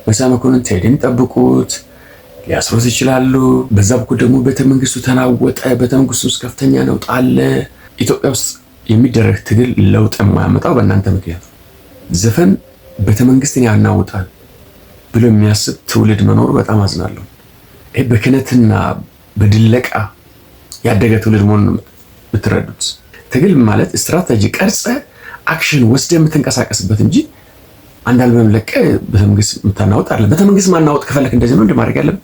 መሳይ መኮንን ቴዲን ጠብቁት፣ ሊያስሩት ይችላሉ። በዛ በኩል ደግሞ ቤተመንግስቱ ተናወጠ። ቤተመንግስቱ ውስጥ ከፍተኛ ነውጥ አለ። ኢትዮጵያ ውስጥ የሚደረግ ትግል ለውጥ የማያመጣው በእናንተ ምክንያት። ዘፈን ቤተመንግስትን ያናውጣል ብሎ የሚያስብ ትውልድ መኖሩ በጣም አዝናለሁ። ይሄ በክህነትና በድለቃ ያደገ ትውልድ መሆኑን የምትረዱት። ትግል ማለት ስትራቴጂ ቀርጸ action ወስደ የምትንቀሳቀስበት እንጂ አንድ አልበም ለቀ ቤተመንግስት የምታናወጥ አለ። ቤተመንግስት ማናወጥ ከፈለክ እንደዚህ ነው እንደማድረግ ያለብህ።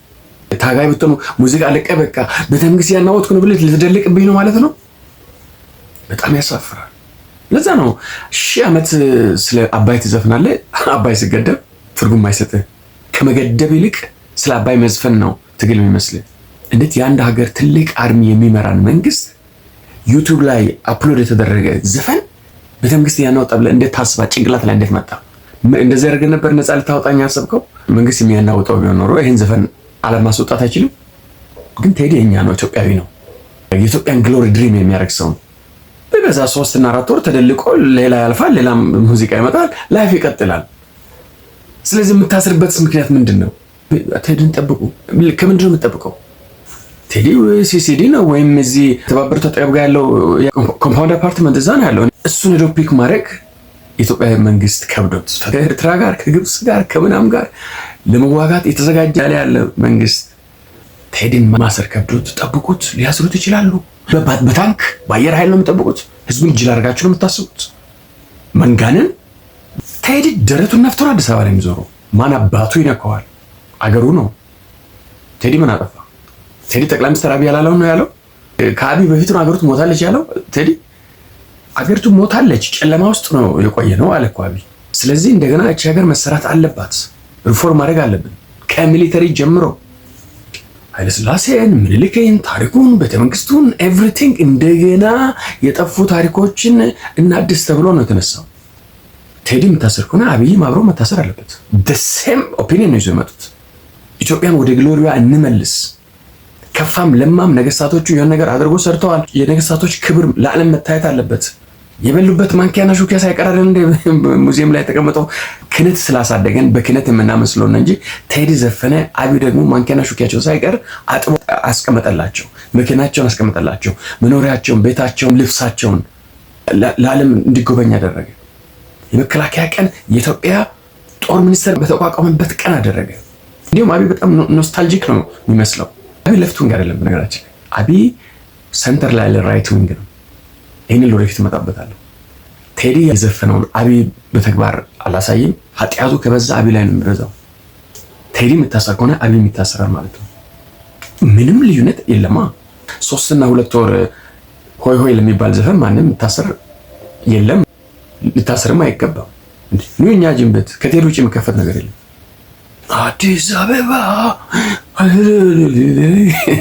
ታጋይ ብትሆኑ ሙዚቃ ለቀ በቃ ቤተመንግስት ያናወጥኩ ነው ብለህ ልትደልቅብኝ ነው ማለት ነው። በጣም ያሳፍራል። ለዛ ነው 1000 ዓመት ስለ አባይ ትዘፍናለህ። አባይ ሲገደብ ትርጉም አይሰጥህ። ከመገደብ ይልቅ ስለ አባይ መዝፈን ነው ትግል የሚመስልህ። እንዴት የአንድ ሀገር ትልቅ army የሚመራን መንግስት YouTube ላይ upload የተደረገ ዘፈን ቤተመንግስት ያናወጣ ብለህ እንዴት ታስባ? ጭንቅላት ላይ እንዴት መጣ? እንደዚህ አድርገህ ነበር ነፃ ልታወጣኝ ያሰብከው? መንግስት የሚያናውጠው ቢሆን ኖሮ ይህን ዘፈን አለማስወጣት አይችልም። ግን ቴዲ የኛ ነው፣ ኢትዮጵያዊ ነው። የኢትዮጵያን glory dream የሚያደርግ ሰው ነው። በዛ 3 እና 4 ወር ተደልቆ ሌላ ያልፋል፣ ሌላም ሙዚቃ ይመጣል፣ life ይቀጥላል። ስለዚህ የምታስርበት ምክንያት ምንድን ነው? ቴዲን ጠብቁ። ከምንድን ነው የምትጠብቀው? ቴዲ ሲሲዲ ነው ወይም እዚህ የተባበሩት አጠገብ ጋር ያለው compound apartment እዛ ነው ያለው። እሱን ሄዶ pick ማድረግ የኢትዮጵያ መንግስት ከብዶት ከኤርትራ ጋር ከግብፅ ጋር ከምናም ጋር ለመዋጋት የተዘጋጀ ያለ መንግስት ቴዲን ማሰር ከብዶት፣ ጠብቁት፣ ሊያስሩት ይችላሉ። በታንክ በአየር ኃይል ነው የምጠብቁት። ህዝቡን ጅል አድርጋችሁ ነው የምታስቡት። መንጋንን ቴዲ ደረቱን ነፍቶ አዲስ አበባ ላይ የሚዞረው ማን አባቱ ይነካዋል? አገሩ ነው። ቴዲ ምን አጠፋ? ቴዲ ጠቅላይ ሚኒስትር አብይ ያላለውን ነው ያለው። ከአብይ በፊት ነው አገሪቱ ሞታለች ያለው ቴዲ። አገሪቱ ሞታለች፣ ጨለማ ውስጥ ነው የቆየ ነው አለ እኮ አብይ። ስለዚህ እንደገና እቺ ሀገር መሰራት አለባት፣ ሪፎርም ማድረግ አለብን ከ military ጀምሮ ኃይለሥላሴን፣ ምኒልክን፣ ታሪኩን፣ ቤተመንግስቱን፣ everything እንደገና የጠፉ ታሪኮችን እናድስ ተብሎ ነው የተነሳው። ቴዲ የምታሰር ከሆነ አብይም አብሮ መታሰር አለበት። Same opinion ነው ይዞ የመጡት። ኢትዮጵያን ወደ glory ዋ እንመልስ። ከፋም ለማም ነገስታቶቹ የሆነ ነገር አድርጎ ሰርተዋል። የነገስታቶች ክብር ለዓለም መታየት አለበት። የበሉበት ማንኪያና ሹኪያ ሳይቀር አይደል እንደ ሙዚየም ላይ የተቀመጠው? ክህነት ስላሳደገን በክህነት የምናመስለው ነው እንጂ ቴዲ ዘፈነ፣ አብይ ደግሞ ማንኪያና ሹኪያቸው ሳይቀር አጥቦ አስቀመጠላቸው። መኪናቸውን አስቀመጠላቸው። መኖሪያቸውን፣ ቤታቸውን፣ ልብሳቸውን ለዓለም እንዲጎበኝ አደረገ። የመከላከያ ቀን የኢትዮጵያ ጦር ሚኒስቴር በተቋቋመበት ቀን አደረገ። እንዲሁም አብይ በጣም nostalgic ነው የሚመስለው። አብይ left wing አይደለም፣ በነገራችን ላይ አብይ center ላይ ያለ right wing ነው። ይህንን ወደፊት እመጣበታለሁ። ቴዲ የዘፈነውን አብይ በተግባር አላሳይም። ኃጢአቱ ከበዛ አብይ ላይ ነው የሚበዛው። ቴዲ የሚታሰር ከሆነ አብይ የሚታሰራል ማለት ነው። ምንም ልዩነት የለማ። 3 እና 2 ወር ሆይ ሆይ ለሚባል ዘፈን ማንም የሚታሰር የለም፣ ሊታሰርም አይገባም። ኑ እኛ ጅም ቤት ከቴዲ ውጭ የሚከፈት ነገር የለም። አዲስ አበባ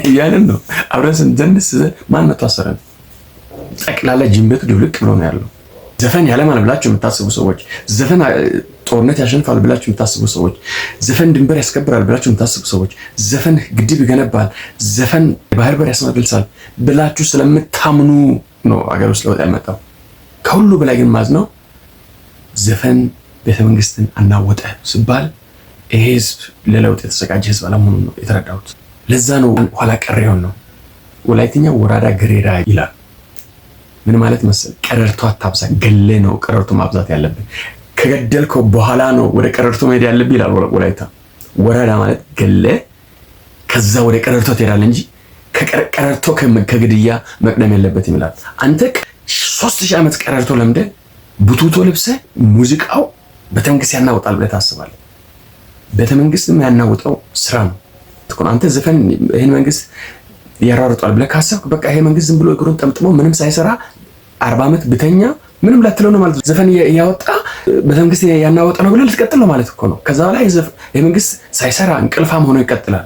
እያልን ነው አብረን ስንዘንስ ማን መቶ አሰረን? ጠቅላላ ጅም ቤቱ ድብልቅ ብሎ ነው ያለው። ዘፈን ያለማል ብላችሁ የምታስቡ ሰዎች፣ ዘፈን ጦርነት ያሸንፋል ብላችሁ የምታስቡ ሰዎች፣ ዘፈን ድንበር ያስከብራል ብላችሁ የምታስቡ ሰዎች፣ ዘፈን ግድብ ይገነባል፣ ዘፈን ባህር በር ያስመልሳል ብላችሁ ስለምታምኑ ነው አገር ውስጥ ለውጥ ያልመጣው። ከሁሉ በላይ ግን ማዝነው ዘፈን ቤተመንግስትን አናወጠ ሲባል ይሄ ህዝብ ለለውጥ የተዘጋጀ ህዝብ አለመሆኑን ነው የተረዳሁት። ለዛ ነው ኋላ ቀር የሆን ነው። ወላይትኛ ወራዳ ግሬዳ ይላል። ምን ማለት መሰል? ቀረርቶ አታብዛ፣ ገለ ነው ቀረርቶ ማብዛት ያለብን። ከገደልከው በኋላ ነው ወደ ቀረርቶ መሄድ ያለብህ ይላል ወላይታ። ወራዳ ማለት ገለ ከዛ ወደ ቀረርቶ ትሄዳለህ እንጂ ከቀረርቶ ከግድያ መቅደም የለበትም ይላል። አንተ 3000 ዓመት ቀረርቶ ለምደህ ቡቱቶ ለብሰህ ሙዚቃው ቤተመንግስት ያናውጣል ብለህ ታስባለህ። ቤተመንግስት የሚያናውጠው ስራ ነው። አንተ ዘፈን ይህን መንግስት ያሯሩጧል ብለህ ካሰብክ በቃ ይሄ መንግስት ዝም ብሎ እግሩን ጠምጥሞ ምንም ሳይሰራ 40 ዓመት ብተኛ ምንም ላትለው ነው ማለት ነው። ዘፈን እያወጣ ቤተመንግስት ያናወጠ ነው ብለህ ልትቀጥል ነው ማለት እኮ ነው። ከዛ በላይ ይሄ መንግስት ሳይሰራ እንቅልፋም ሆኖ ይቀጥላል።